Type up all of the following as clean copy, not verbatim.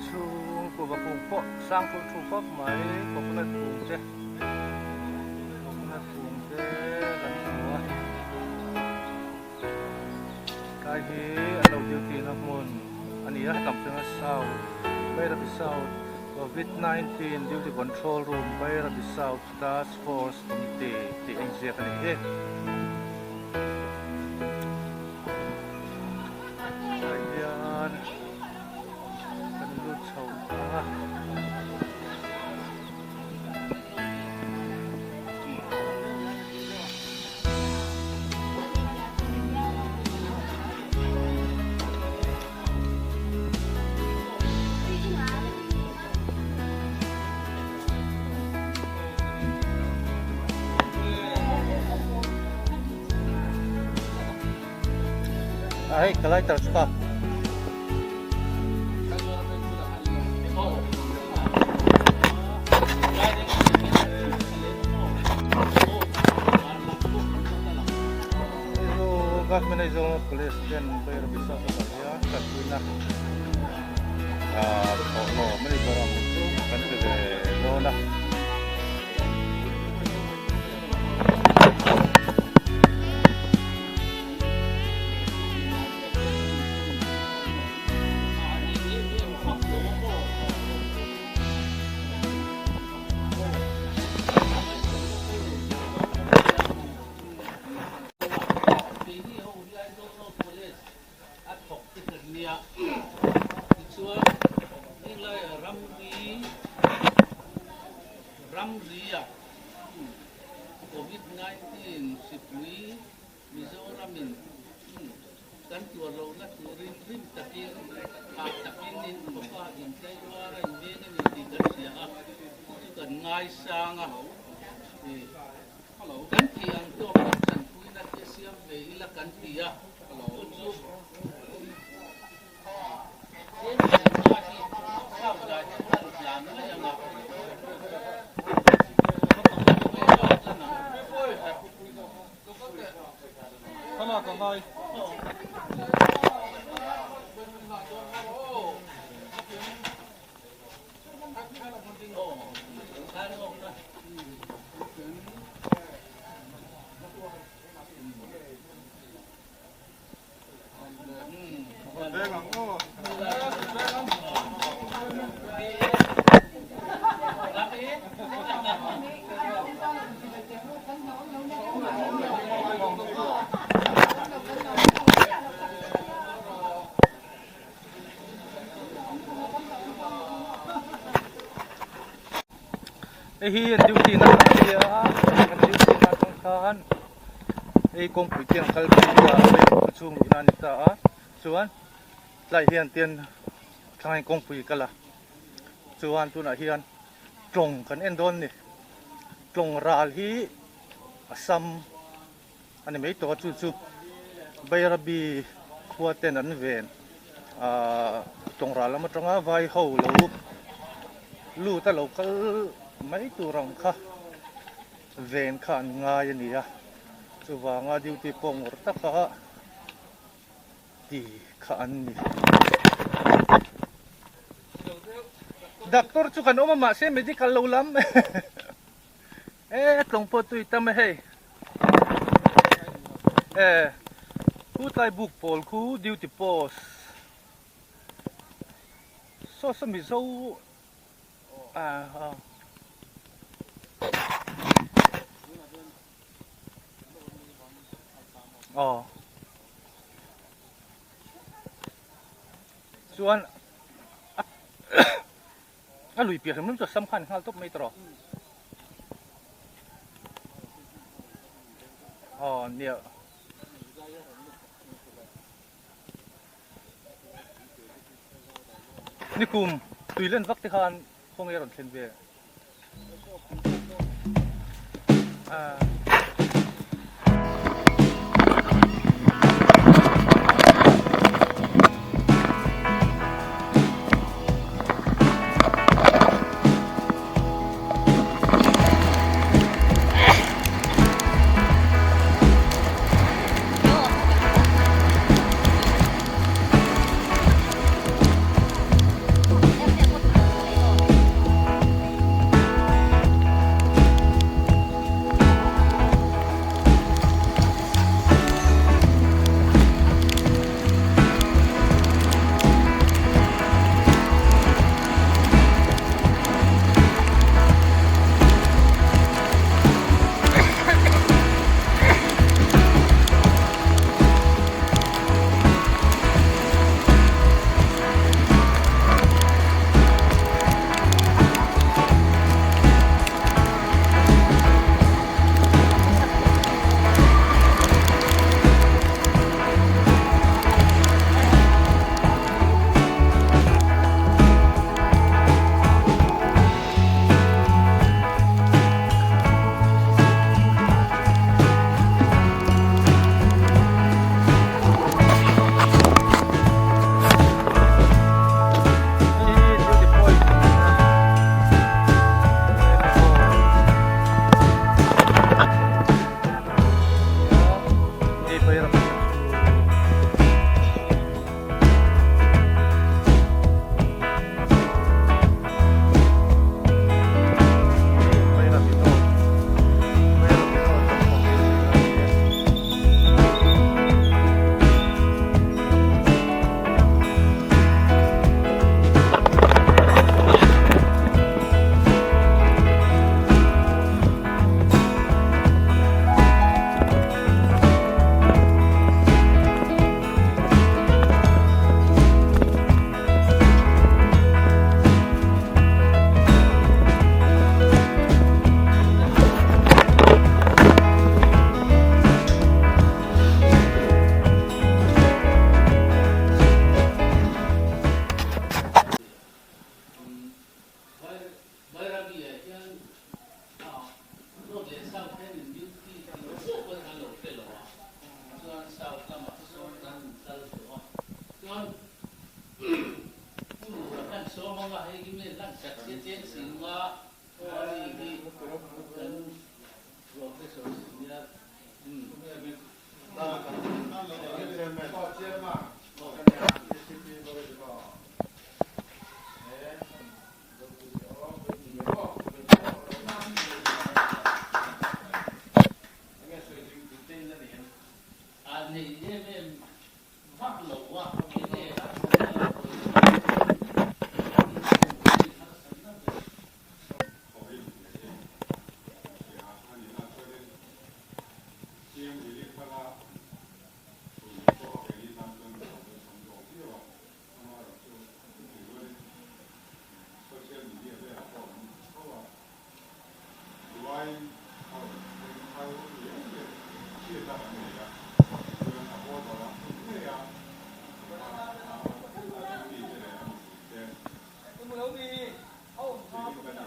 chhung kuhva kung pawh sang thur thur khawp mai coconut kung te coconut kung te kan hmu a tlai hi an lo duty na hmun a ni a hetang chuan south Bairabi south covid 19 duty control room Bairabi south task force committee tih a inziak a nih hi. Tlai hian kan lut chho a. A hei ka lighter chu ka. Government Aizawl Police ten Bairabi South ah hian tanpuina thawhlawm a ni ber ang chu kan ti ve dawn a. Covid 19 hripui Mizoramin kan tuar lohna turin rim takin, hah takin in khawpa intlairuar a inveng a ni tih kan hria a, chu chu kan ngaisang a. Kan tih ang tawk kan chanpuina te siam ve ila kan ti a, chu chu tlem tlem a hi chhak zai te kan tlan mai ang a. Hei hi an duty na a nia an duty na atang khan hei kawngpui te an kal phei ta a hei khaw chhung luhna a ni ta a chuan tlai hian tian thlangin kawngpui a kal a chuan tunah hian tlawng kan en dawn a ni tlawng ral hi a sam a ni mai tawh a chu chu Bairabi khua ten an ven ahh tlawng ral lam atanga vai ho lo lut a lo kal mai tur ang kha ven kha an ngai a ni a chuvanga duty pawh ngawrh taka ti kha an ni. Doctor chu kan awm a mahse medical lo lam e tlawng pawh tui tam e hei e khu tlai buk pawl khu duty post saw saw mizo ah aw chuan a lui piah hrim hrim chu a sam khan nghal tawp mai tawh aw nia nikum tui len vak te khan khawnge a rawn thlen ve. Bairabi-ah hian North leh South hian in duty tih chiah pawn kan lo hre lo a, chuan South lamah sawn kan inkal tawh a, chuan Pu Lura kan sawm anga hei hi mi hlan sak sia cheng sing nga aw a ni hi kan Professor Senior A nei em em vak lo a, enge harsatna lo hawi harsatna ber.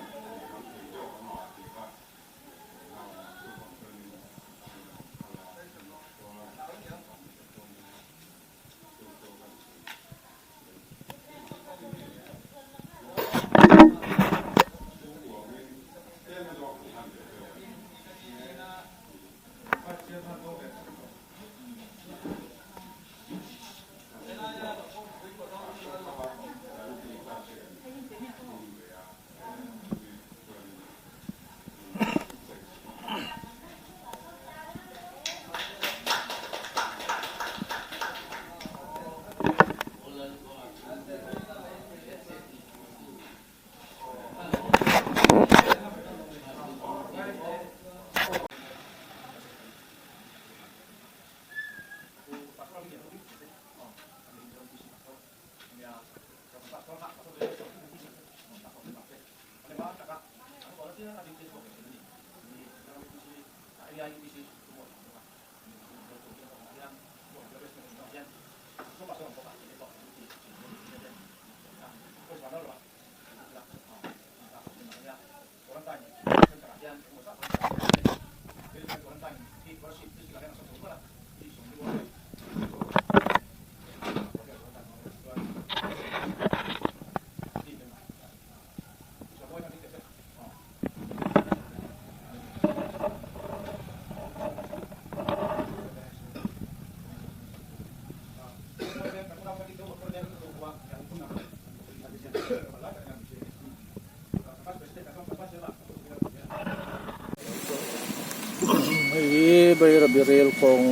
Hei hi Bairabi rel kawng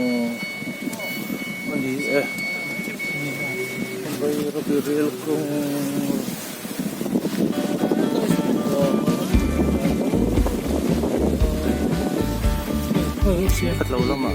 a ni e Bairabi rel kawng khat lo lamah.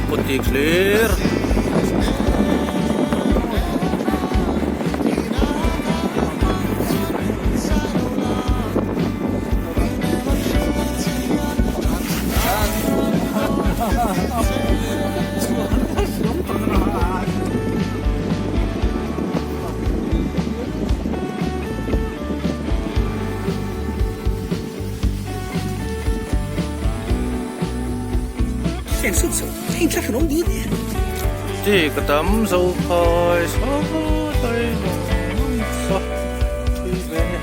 scooty hlir. Ti ka tam zo phai sa tai lung sa thui ve ni.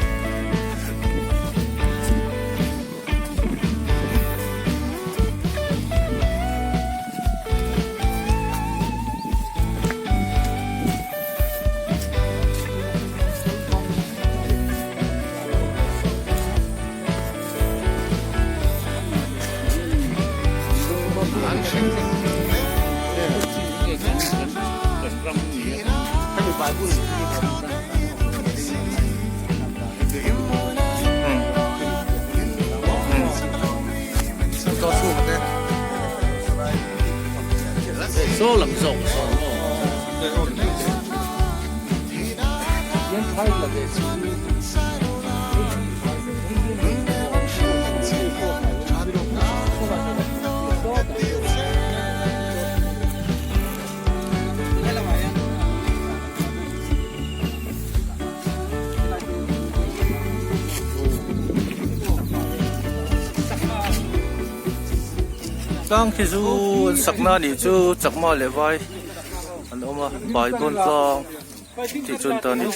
Tlang khi chu an sakna anih chu chakma leh vai an awm a baibawn tlang tih chu an ta a ni.